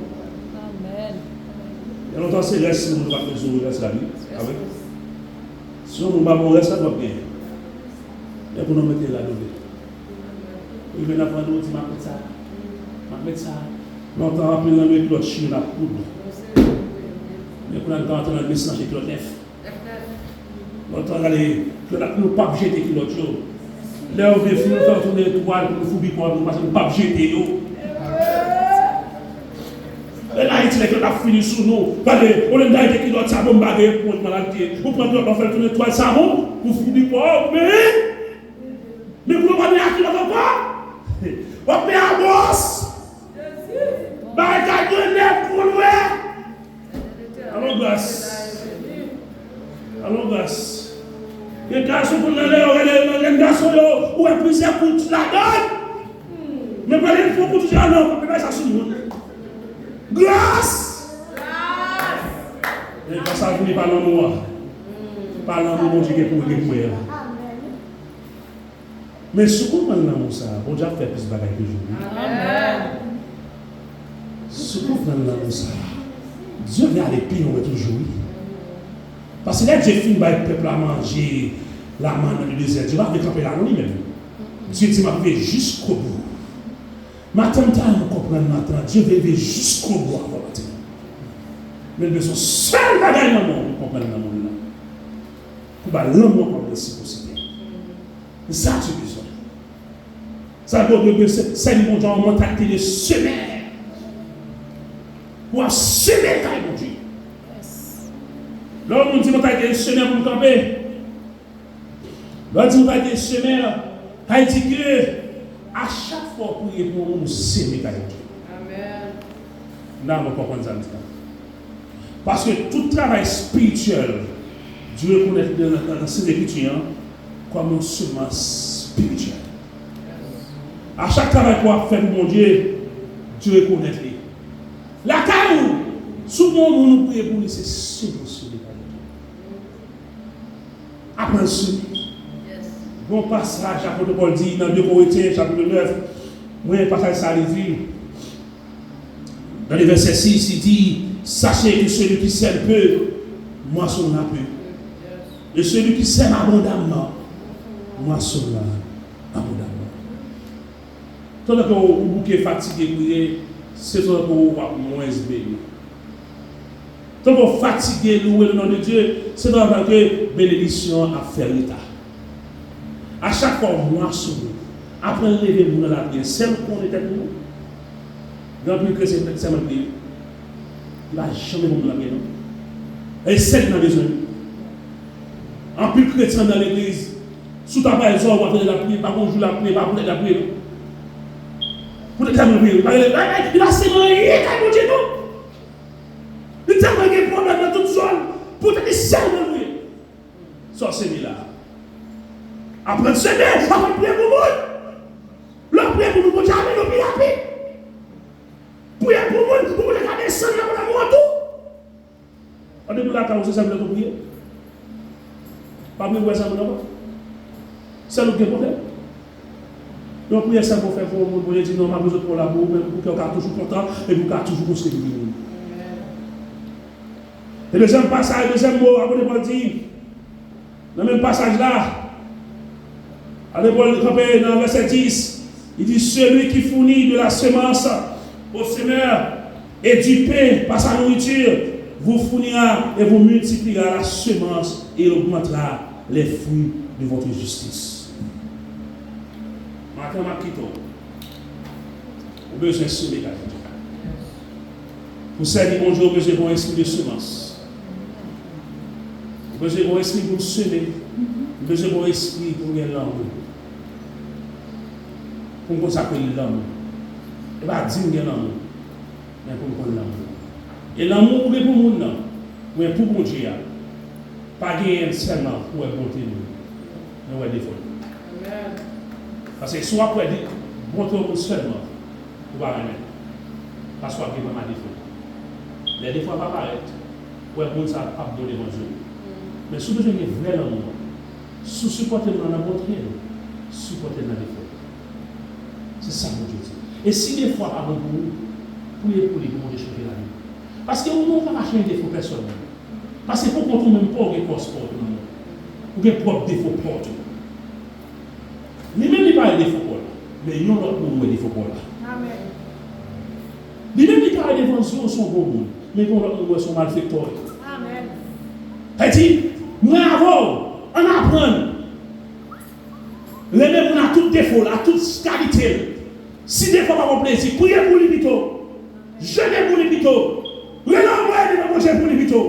Gen lontan se rès moun w ap bezwen rès la, wi. A wi. Si yon moun pa bon rès la, w ap genyen. Men pou nou mete la dole. Ou rive nan vande, ou di, "M ap met sa. M ap met sa." Lontan, anpil nan nou kilòt chire n ap koud. Men kounye a nou ka antre nan mes chanje kilòt nèf. Lontan, gade, kilòt ap, nou p ap jete kilòt yo. Lè yo vle fin fè tounen twal pou nou foubi kò nou, paske nou p ap jete yo. Lè n Ayiti, lè kilòt ap fini sou nou, gade, olye n ta jete kilòt savon, m pa gen pou mwen, malad te, ou pran kilòt la, ou fè l tounen twal savon, pou foubi kò w, men Men pou yo pa gen akilòt ankò, w ap peye abòs. Bagay ka gen nèf pou lwe. Alon gras. Alon gras. Gen gason pou nan lè yo rele nan gen gason yo, ou wè plizyè kout ladan. Men pale fò pou touche a non, pa bay sa sou moun. Gras! Men gras a vini pa lanmou a. Pa lanmou Bondye gen pou ou gen pou mwen an. Men si w konprann lanmou sa a, Bondye ap fè plis bagay toujou wi. Si w konprann lanmou sa a, Dye vle ale pi lwen toujou wi. Paske lè Dye fin bay pèp la manje lamann nan ledezè, Dye pa vle kanpe la non li menm. Dye di m ap veye jiskobou. Maten m ta renmen w konprann maten an, Dye vle veye jiskobou avè w maten an. Men l bezwen sèl bagay nan mond pou konprann nan mond lan. Pou bay lanmou an kòm resipwosite. Se sa Dye bezwen. Sa vle di w dwe sèvi Bondye an mantalite de semè. Pou w ap seme kay Bondye. Lè yon moun di mantalite de semè pou l kanpe, lè w di mantalite de semè, sa vle di ke a chak fwa w priye pou yon moun, ou seme kay Bondye. M ta renmen w konprann sa m di la. Paske tout travay espirityèl, Dye rekonèt li nan, nan, nan Sent Ekriti an kòm yon semans espirityèl. A chak travay ke w ap fè pou Bondye, Dye rekonèt li. Lakay ou, si w gen yon moun ou priye pou li, se semans ou li pral mete. Aprann seme. Gon pasaj apot Pòl di nan de Korentyen chapit nèf, mwen pasaj sa li di, dans le verset six, il dit, sachez que celui qui sème peu, moissonnera peu. Et celui qui sème abondamment, moissonnera abondamment. Tankou ou bouke fatige priye, se tankou w ap mwens beni. Tankou w fatige louwe le non de Dye, se tankou ke benediksyon an ap fè reta. A chak fwa w mwasonnen, aprann leve moun nan lapriyè. Sèl konnen tèt nou. Gen anpil kretyen ki sèlman priye. Li pa janm leve moun nan lapriyè non. E sèl ki nan bezwen. Anpil kretyen nan legliz, si w ta bay zò w ap tande l ap priye, pa gon jou l ap priye, pa pou tèt l ap priye non. Pou tèt sèlman priye. Li pa rele, li pa sèlman anyen kay Bondye non. Li tèlman gen pwoblèm nan tout zòn, pou tèt li sèlman priye. Sa w seme la. Aprann seme, aprann priye pou moun. Lè w priye pou moun, Bondye ap vin pi rapid. Priye pou moun, pou moun ka desann nan pwoblèm ou an tou. An depi lakay ou se sèl moun ou priye. Pa priye pou wè sèl moun ankò. Sèl ou gen pwoblèm. Yon priyè sèlman ou fè pou yon moun, Bondye di non, m ap rezoud pwoblèm la pou ou, men pou kè w ka toujou kontan, epi w ka toujou konstwi pou moun. E dezyèm pasaj, dezyèm mo, apot Pòl di, nan menm pasaj la, apot Pòl kanpe nan vèsè dis, li di, celui qui fournit de la semence au semeur et du pain par sa nourriture vous fournira et vous multipliera la semence et augmentera les fruits de votre justice. Maten m ap kite w. Ou bezwen seme kay Bondye. Pou sèvi Bondye, ou bezwen gen yon espri de semans. Ou bezwen gen yon espri pou w seme. Ou bezwen gen yon espri pou w gen lanmou. Pou w konn sa k rele lanmou. E pa di m gen lanmou, men pou m konn lanmou. E lanmou ou gen pou moun nan, ou gen pou Bondye a, pa genyen l sèlman pou w wè bonte moun, men w wè defo l. Paske si w ap wè de-, bonte yon moun sèlman, ou pa renmen l. Paske w ap gen pwoblèm ak defo l. Lè defo a pa parèt, ou wè moun sa a p ap bon devan je w. Men si w bezwen gen vrè lanmou an, si w sipòte moun nan nan bonte l, sipòte l nan defo l. Se sa Bondye di. E si defo a pa bon pou ou, priye pou li pou Bondye chanje lavi w. Paske ou menm ou pa ka chanje defo pèsòn. Paske pou kont ou menm pa w gen kòs pa w tou nan mond. Ou gen pwòp defo pa w tou. Li menm li pa wè defo pa w la, men yon lòt moun wè defo pa w la. Li menm li ka wè devan zye w se yon bon moun, men gen yon lòt moun wè se yon malfektè w ye. Sa di, mwen avè w, ann aprann renmen moun ak tout defo l, ak tout kalite l. Si defo pa ba w plezi, priye pou li pito. Jene pou li pito. Rele anmwey devan Bondye pou li pito.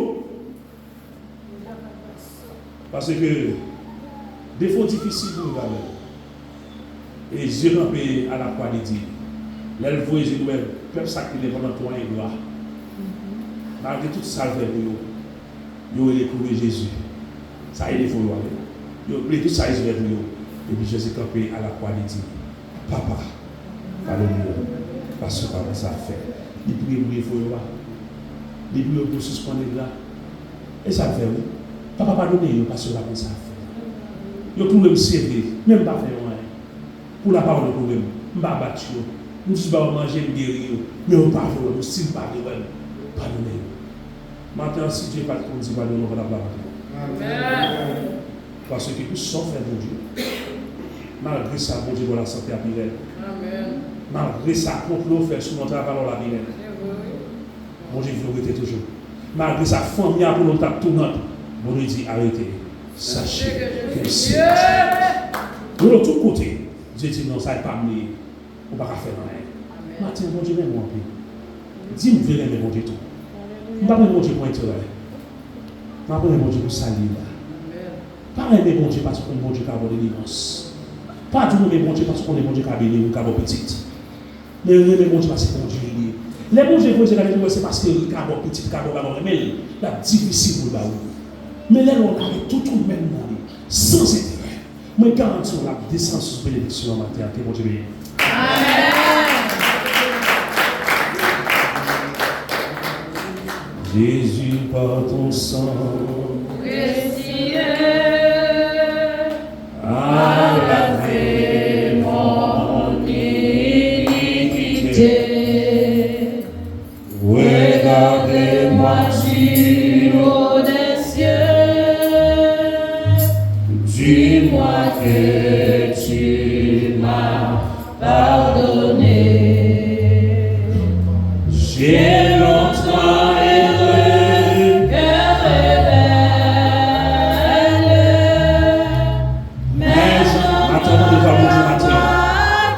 Paske defo difisil pou nou gade. E Jezi kanpe a lakwa, li di, lè l voye je l wè pèp sa ki rele pandan twa engra, malgre tout sa l fè pou yo, yo rele kouri Jezi. Sa e defo yo a wi. Yo bliye tout sa Jezi fè pou yo. Epi Jezi kanpe a lakwa, li di, Papa, Padone yo, paske yo pa konn sa y ap fè. Li priye pou defo yo a. Li priye pou yo sispann nèg la. E sa l fè wi. Papa padone yo, paske yo pa konn sa y ap fè. Yo kouri m sere, men m pa fè yo anyen. Pou lapawòl yo kouri m, m pa bat yo. M jis ba yo manje, m geri yo. Men yo pa vle wè m, yo still pa vle wè m. Padone yo. Maten an, si Dye pa t konn di padone, nou pa t ap la maten an. Amèn. Paske ki pou sa w fè Bondye. Malgre sa, Bondye ba w lasante a pi rèd. Amèn. Malgre sa, konplo w fè sou mwen, travay la pi rèd. Se vre, wi. Bondye di w rete toujou. Malgre sa, fanmi a pou nou t ap tounant. Bondye di arete. Sache ke m se Dye. Nou nan tout kote. Dye di non, sa e pa m li ye. Ou pa ka fè l anyen. Amèn. Maten, Bondye renmen w anpil. Di m vle renmen Bondye tou. M p ap renmen Bondye pou enterè. M ap renmen Bondye pou sa l ye a. Amèn. Pa renmen Bondye paske w konn Bondye ka ba w delivrans. Pa di w renmen Bondye paske w konnen Bondye ka beni w, li ka ba w pitit. Men renmen Bondye paske Bondye li ye. Lè Bondye voye gade pou wè se paske li ka ba w pitit, li ka ba w bagay, w renmen l, l ap difisil pou l ba ou. Men lè l wè w lage tout ou menm nan li, san enterè, mwen garanti w l ap desann sous benediksyon an maten an. Ke Bondye beni w. Amèn. Jésus, par ton sang précieux, a lavé mon iniquité. Regarde-moi du haut des cieux, dis-moi que tu m'as pardonné. J'ai longtemps erré, cœur rebelle. Maten an, tande vwa Bondye maten an.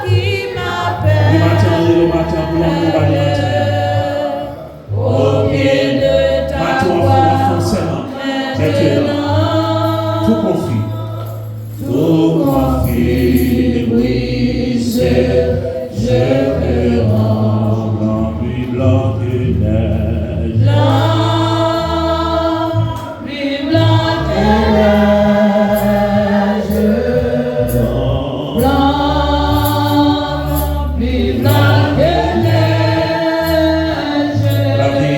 Wi, maten an, rele w maten an pou lanmou w ba li maten an. Maten an, fè w ap fè w sèman. Tout conflit. Tout conflit brisé, je te rends blanc, plus blanc que neige. Blanc. Pli blan ke nèj, blan, pli blan ke nèj. Lavé.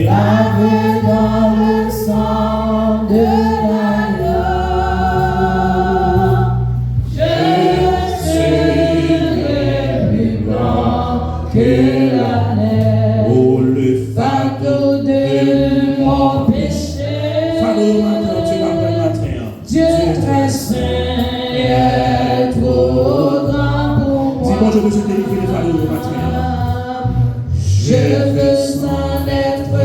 Lavé dans le sang de l'agneau. Je serai plus blanc que la neige. Oh, le fardeau de mon péché. Fado yo maten an, Dye pa pran maten an. Dieu très saint est trop grand pour moi. Di Bondye bezwen delivre de fado yo maten an. Je veux en être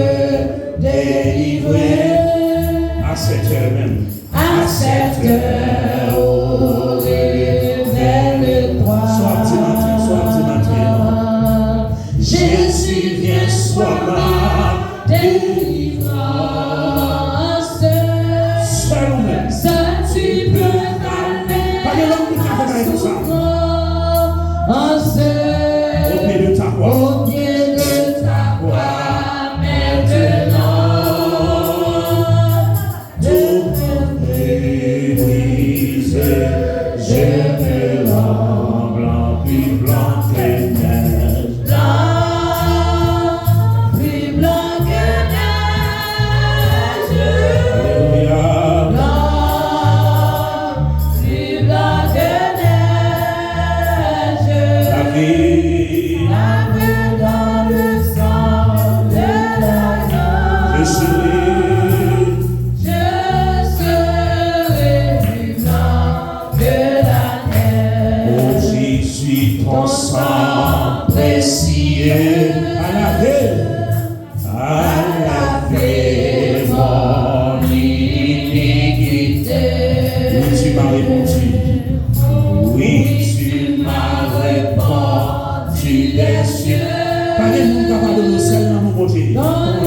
délivré. À cette heure même. À cette heure, au réveil de trois. Sa w ap di maten, sa w ap di maten. Jésus, viens, sois ma délivrance. Sèl ou menm. Seul tu peux calmer. Pa gen lòt moun k ka fè bagay konsa. Souffrance. Au pied de ta croix. Au pied de ta croix, maintenant. Tout est brisé, je te rends blanc, plus blanc que neige. Blanc, plus blanc que neige. Alléluia. Blanc, plus blanc que neige. Lavé. Lavé dans le sang de l'agneau. Je serai. Je serai plus blanc que la neige. Oh Jésus, ton sang précieux a lavé, a lavé mon iniquité. Oui, tu m'as répondu. Oui, tu m'as répondu des cieux. Pa gen moun k ka padone w, sèl lanmou Bondye. Ton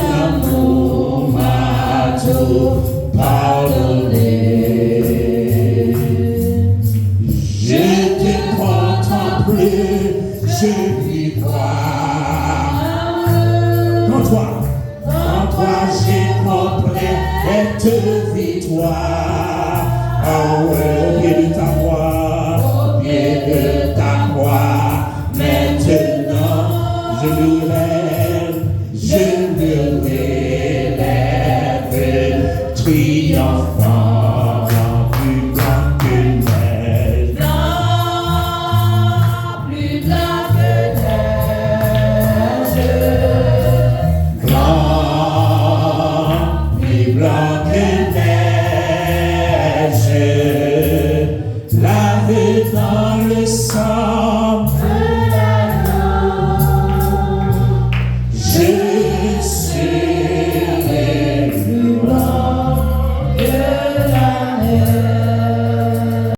amour m'a tout pardonné. Je t'ai contemplé, je puis voir. En toi, en toi, j'ai compris cette victoire. Ah ouais, au pied de ta croix.